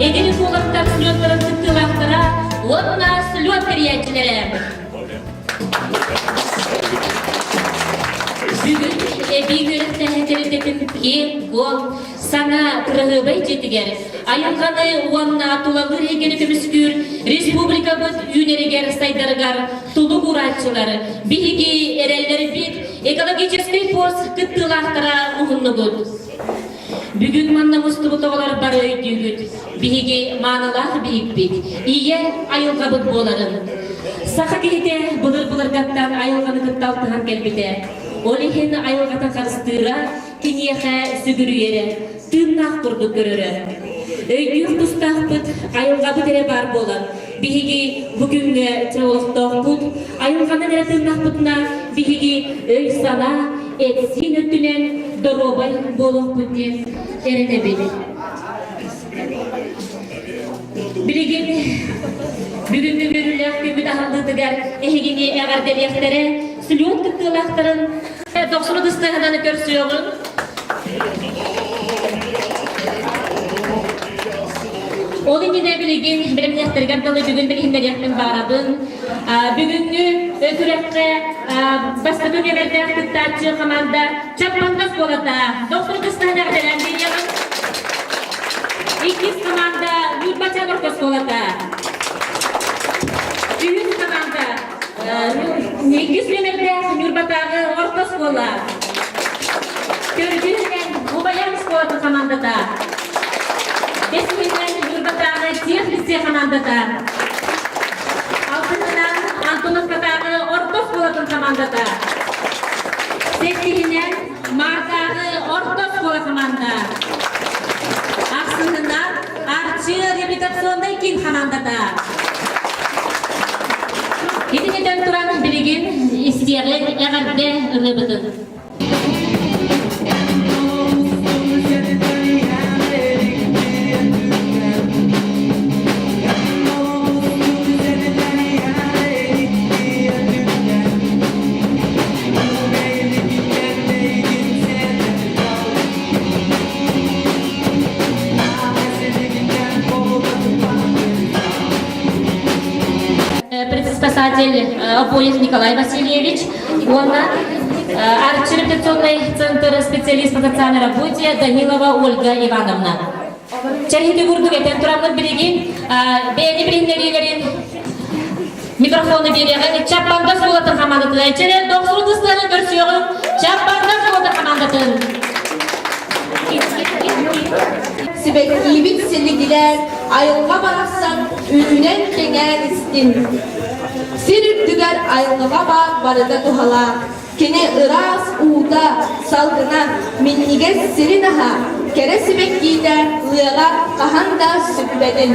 Эдэр экологтар слеттарын кыттыылаахтара уонна слет тэрийээччилэрэ. Бүгүн эбии үөрэхтээһин тэрилтэтин киэҥ-куоҥ, саҥа кыраһыабай дьиэтигэр айылҕаны уонна тулалыыр эйгэни көмүскүүр республикабыт үүнэригэр-сайдарыгар тулук уурааччылар, биһиги эрэллэрбит экологическай пост кыттыылаахтара уһуннубут. Бүгүн манна мустубут оҕолор бары өйдүүгүт, биһиги маанылаах биһикпит, ийэ айылҕабыт буоларын. Саха киһитэ былыр-былыргаттан айылҕаны кытта алтыһан кэлбитэ. Ол иһин айылҕатын харыстыыра, киниэхэ сүгүрүйэрэ, тыыннаах курдук көрөрө. Өйдүүр тустаахпыт, айылҕабыт эрэ баар буолан, биһиги бу күҥҥэ чэ олохтоохпут, айылҕанан эрэ тыыннахпытына, биһиги өй-санаа, эт-сиин өттүнэн доруобай буолуохпут диэн эрэнэбит. Билигин бүгүҥҥү үөрүүлээх күммүт аһыллыытыгар эһигини эҕэрдэлиэхтэрэ слет кыттыылаахтарын дохсун ытыстыһынан көрсүөҕүҥ. Ол иннинэ билигин бэлэмниэхтэригэр дылы бүгүн билиһиннэриэхпин баарабын. Бүгүҥҥү күрэххэ бастакы нүөмэрдээх кыттааччы хамаанда Чаппанда оскуолата дохсун ытыстыһан эҕэрдэлээн биэриэҕиҥ. Иккис хамаанда Ньурбачан орто оскуолата. Үһүс хамаанда Иккис нүөмэрдээх Ньурбатааҕы орто оскуола. Төрдүһүнэн Убайан оскуолатын хамаандата. Бэсиһинэн Ньурбатааҕы техлицей хамаандата. Алтыһынан Антоновкатааҕы орто оскуолатын хамаандата. Сэттиһинэн Маартааҕы орто оскуола хамаанда. Ахсыһынан Арчы реабилитационнай киин хамаандата. Итинитэн туран билигин истиэҕин эҕэрдэ ырыабытын. Предспасатель Обоев Николай Васильевич уонна Арт-реабилитационный центр специалист по социальной работе Данилова Ольга Ивановна. Чэрһити курдук этэн тураммыт билигин бэйэни билиннэриилэрин Микрофону биэриэҕиҥ Чаппанда оскуолатын хамаандатын Чэрэн дохсун ытыстарын көрсүөҕүҥ Чаппанда оскуолатын хамаандатын Сибэккиибит силигилээн, айылҕа барахсан үүнэн кэҥээн истин. Сир үрдүгэр айылҕа баар барыта туһалаах. Кини ыраас уута, салгына, минньигэс сирин аһа, кэрэ сибэккиитэ лыаҕа хаһан да сүппэтин.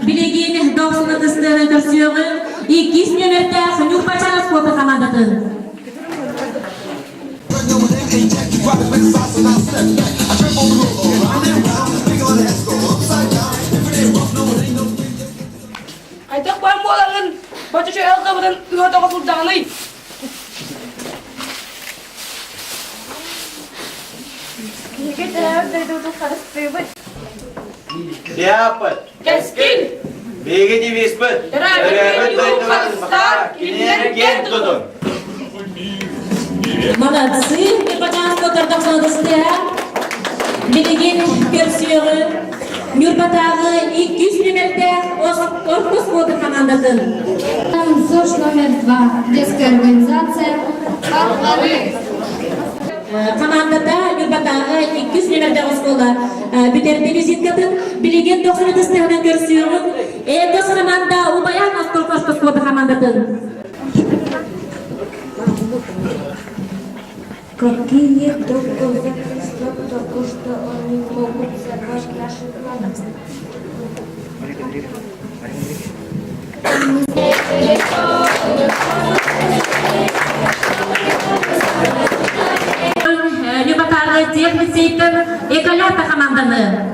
Билигин дохсун ытыстыаны көрсүөҕүҥ иккис нүөмэрдээх Ньурбачан оскуолата хамаандатын. Хайдах баар буолаҥҥын бачча ыалгабытын ыһа-тоҕо сылдьаҕыный? Биһиги төрөөбүт дойдубутун харыстыыбыт. Сиаппыт. Кэскил! Биһиги девизпыт. Төрөөбүт дойдубутун харыстаан, кинилэр киэн тутун! Молодцы, Ньурбатааҕы тордохсоодустыа. Билигин көрсүөҕү Ньурбатааҕы 200 нүөмэрдээх орто оскуолатын хамаандатын. ЗОЖ номер 2, детская организация «Парлары». Хамаандата Ньурбатааҕы 200 нүөмэрдээх оскуола бүтэрди визиткатын. Билигин дохсун ытыстыһынан көрсүөҕүҥ. Этос команда Убайан орто оскуолатын хамаандатын. Какие доказательства того, что они могут взорвать наши планы? лицейтен Эколята команданы.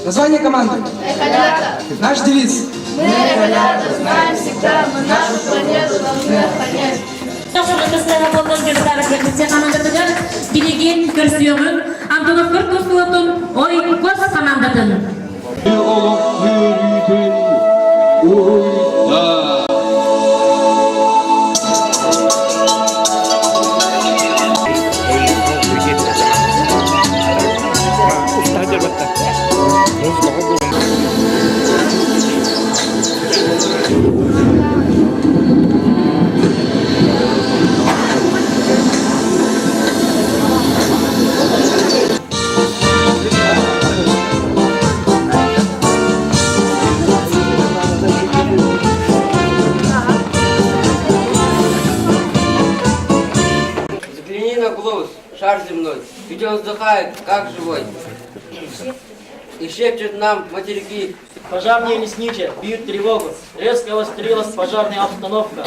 Название команды? Эколята. Наш девиз? Мы эколята знаем всегда, мы нашу планету должны охранять. Билигин көрсүөҕүҥ Антоновкар тускулатын Ойкос хамаандатын. Олох үөрүүтүн уруйда. Взгляни на глобус, шар земной, ведь он вздыхает, как живой. И шепчет нам материки. Пожарные лесничие бьют тревогу. Резко обострилась пожарная обстановка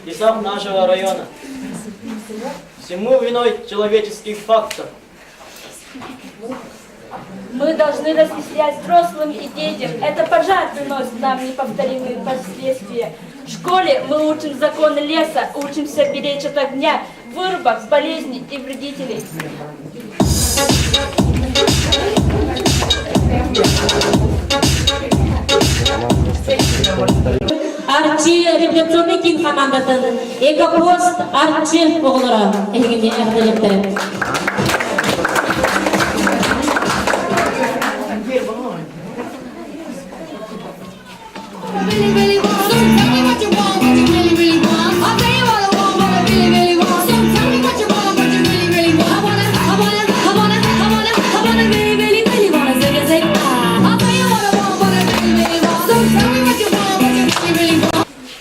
в лесах нашего района. Всему виной человеческий фактор. Мы должны разъяснять взрослым и детям. Это пожар приносит нам неповторимые последствия. В школе мы учим законы леса, учимся беречь от огня, вырубок, болезней и вредителей. Арчы революционный киин хамаандатын Экопост Арчы оҕолоро эһигини эҕэрдэлиэхтэрэ.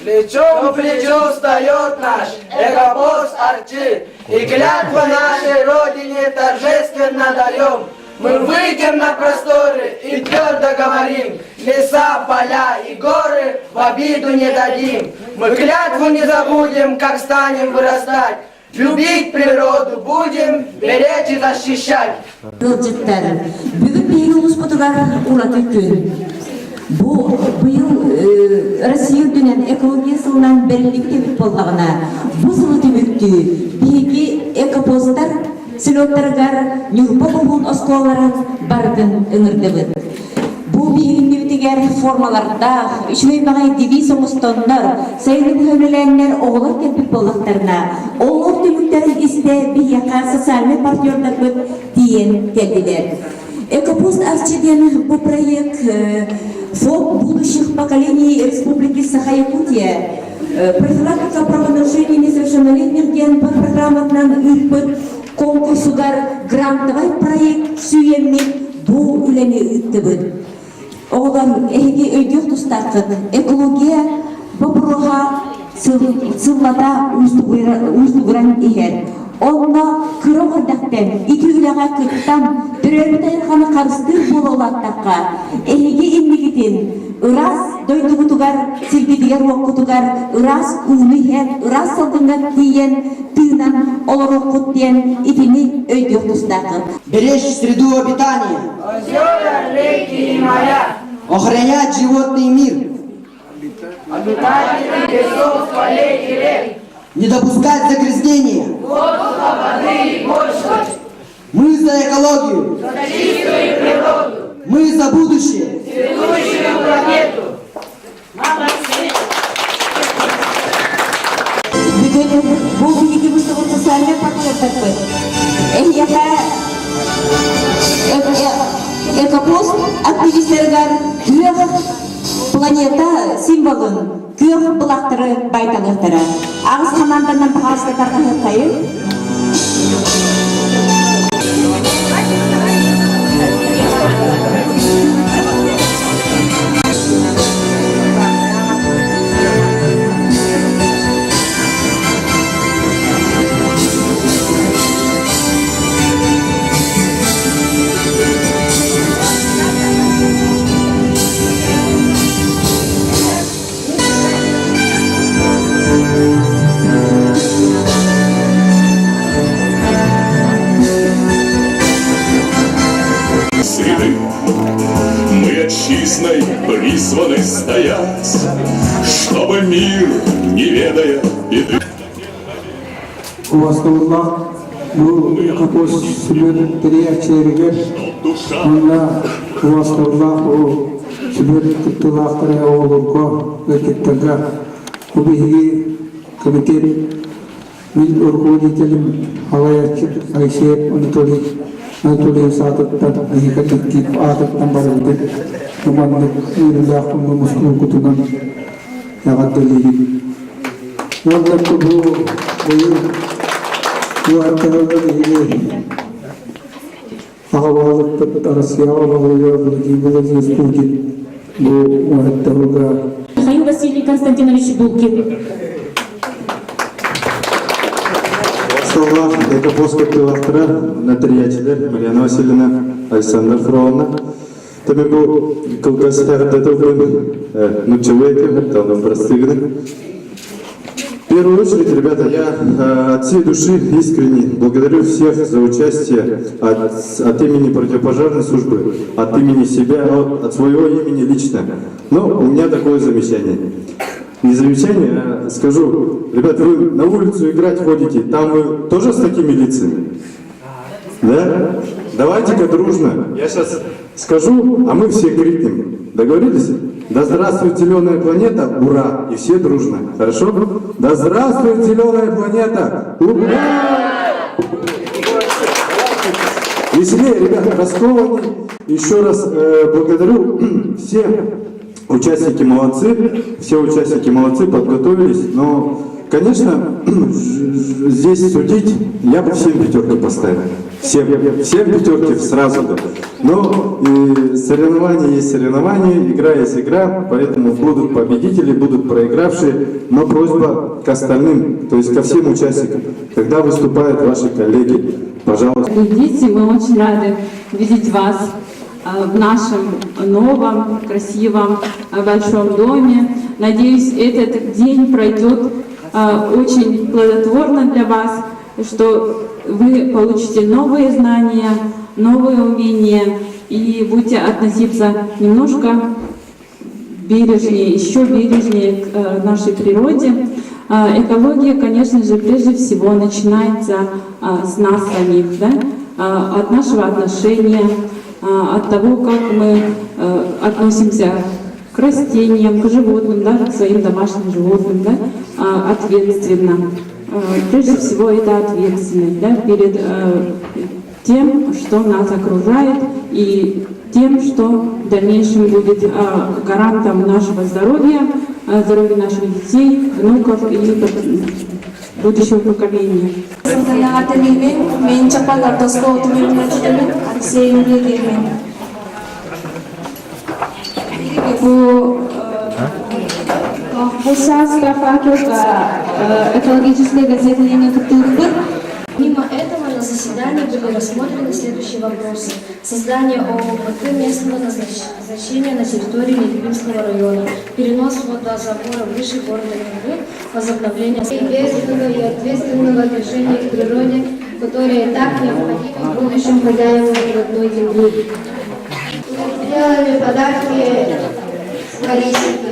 Плечом к плечу встает наш экобосс Арчи, и клятву нашей Родине торжественно даем. Мы выйдем на просторы и твердо говорим, леса, поля и горы в обиду не дадим. Мы клятву не забудем, как станем вырастать. Любить природу будем, беречь и защищать. Ыалдьыттар, бүгүн биһиги улууспутугар ураты күн. Бу быйыл Россия үрдүнэн экология сылынан бэриллибит эбит буоллаҕына, бу сылы түмүктүү биһиги экопостар слеттарыгар Ньурба улууһун оскуолаларын барытын ыҥырдыбыт. Бу биһигиннибитигэр формалардаах, үчүгэй баҕайы девиз оҥостоннор, сайыны быһа үлэлээннэр оҕолор кэлбит буоллахтарына, олор түмүктэрин истэ биһиэхэ социальнай партнердарбыт тиийэн кэллилэр. Экопост Арчы диэн бу проект Фонд будущих поколений Республики Саха-Якутия профилактика правонарушений несовершеннолетних диэн программатынан ыыппыт конкурсугар грантовай проект сүүйэммит бу үлэни ыыттыбыт. Оҕолор, эһиги өйдүөх тустааххыт, экология боппуруоһа сыллата уустугуран иһэр. Онно кыра оҕордахтан ити үлэҕэ кыттан, төрөөбүт айылҕаны харыстыыр буола улааттахха, эһиги иннигитин ыраас дойдугутугар, сиргитигэр-уоккутугар ыраас ууну иһэн, ыраас салгыҥҥа тиийэн, тыынан олоруоххут диэн итини өйдүөх тустааххыт. Беречь среду обитания. Озера, реки и моря. Охранять животный мир. Обитатели лесов, полей и рек. Не допускать загрязнения. Воздуха, воды и почвы. Мы за экологию. За чистую природу. Мы за будущее. Цветущую планету. Бүгүн бу биһиги мустубут социальнай партнердарбыт. Эһиэхэ Экопост активистарыгар күөх планета символун күөх былахтары байталыахтара. Аҕыс хамаанданан таһаҕаска тарҕаһыаххайын. ведая беды. Убастабыллаах бу Экопост сүлүөт тэрийээччилэригэр уонна убастабыллаах бу сүлүөт кыттыылаахтара оҕолорго, ыалдьыттарга бу биһиги комитет мин руководителим салайааччы Алексеев Анатолий Анатольевич аатыттан эһиэхэ коллектив аатыттан барыбытын бу маннык үөрүүлээх күҥҥэ мустубуккутунан эҕэрдэлиибин. Уонна бу быйыл уһаттарыгар биһиги аҕа баһылыкпыт Россияҕа баһылыга Владимир Владимирович Путин бу уһаттарыга Михаил Васильевич Константинович Булкин. Басталлаах экопост кыттыылаахтара нотариатчылар Марьяна Васильевна, Александр Фроловна. Тэми бу кылгас эҕэрдэ тылбын нуччалыы этим, онон бырастыы В первую очередь, ребята, я от всей души искренне благодарю всех за участие от имени противопожарной службы, от имени себя, от своего имени лично. Но у меня такое замечание. Не замечание, а скажу, ребят, вы на улицу играть ходите, там вы тоже с такими лицами? Да? Давайте-ка дружно. Я сейчас скажу, а мы все крикнем. Договорились? Да здравствует зеленая планета, ура! И все дружно. Хорошо? Да здравствует зеленая планета, ура! Веселее, ребята, раскованней. Еще раз благодарю всех. Участники молодцы, все участники молодцы, подготовились, но, конечно, здесь судить я бы всем пятерки поставил. Всем, всем пятерки сразу да. Но и соревнования есть соревнования, игра есть игра, поэтому будут победители, будут проигравшие, но просьба к остальным, то есть ко всем участникам, когда выступают ваши коллеги, пожалуйста. Дети, мы очень рады видеть вас в нашем новом, красивом, большом доме. Надеюсь, этот день пройдет очень плодотворно для вас, что вы получите новые знания, новые умения и будете относиться немножко бережнее, еще бережнее к нашей природе. Экология, конечно же, прежде всего начинается с нас самих, да? От нашего отношения, от того, как мы относимся к растениям, к животным, даже к своим домашним животным, да? Ответственно. Прежде всего, это ответственность, да, перед тем, что нас окружает, и тем, что в дальнейшем будет гарантом нашего здоровья, здоровья наших детей, внуков и будущего поколения. Мен Чапан Алексей Юрьевич. Бу бу сааска факел экологической газеты кыттыыбыт. Помимо этого, на заседании были рассмотрены следующие вопросы. Создание ООПТ местного назначения на территории Нерюнгринского района, перенос водозабора выше города Нерюнгри, возобновление... Бережного и ответственного отношения к природе, которое так необходимо будущим хозяевам родной земли. Делали подарки с колесиком.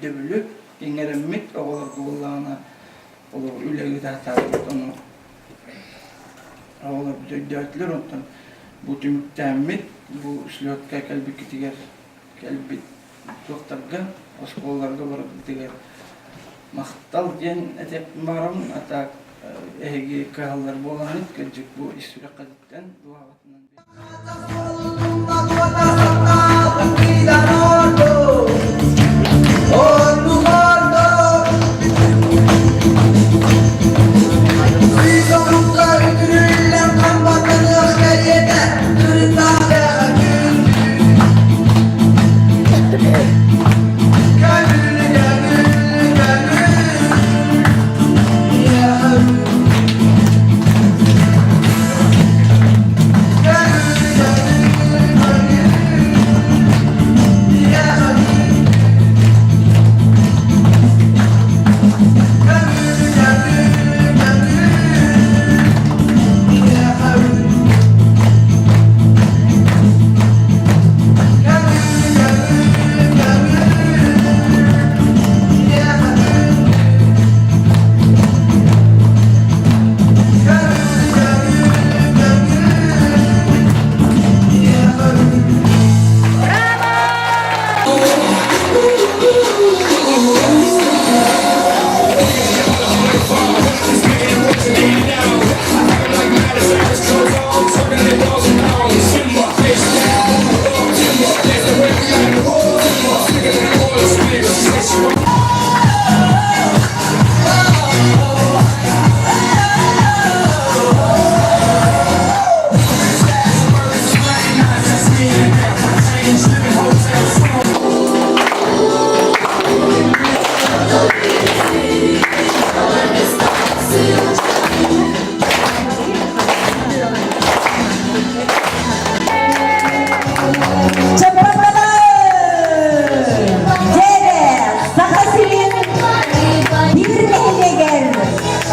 өйдөбүлү иҥэрэммит оҕолорго буоллаҕына олор үлэ ыытаатаабыт ону оҕолорбут өйдөөтүлэр онтон бу түмүктээммит бу слетка кэлбиккитигэр кэлбит туохтарга оскуолаларга барарбытыгар махтал диэн этиэхпин баҕарабын а так эһиги кыһаллар буолаҥҥыт кырдьык бу ис сүрэххититтэн дууһаҕытынан Саха сирин биир нэһилиэгэр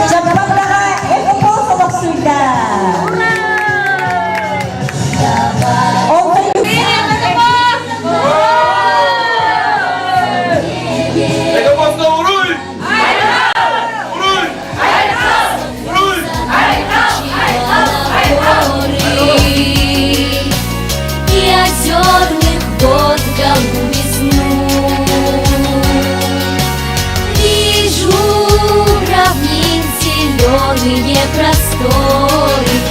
Чаппандаҕа экопост олохсуйда. Экопоста уруй! Уруй! Уруй! И озерных вод голубизну Вижу равнин зеленые просторы.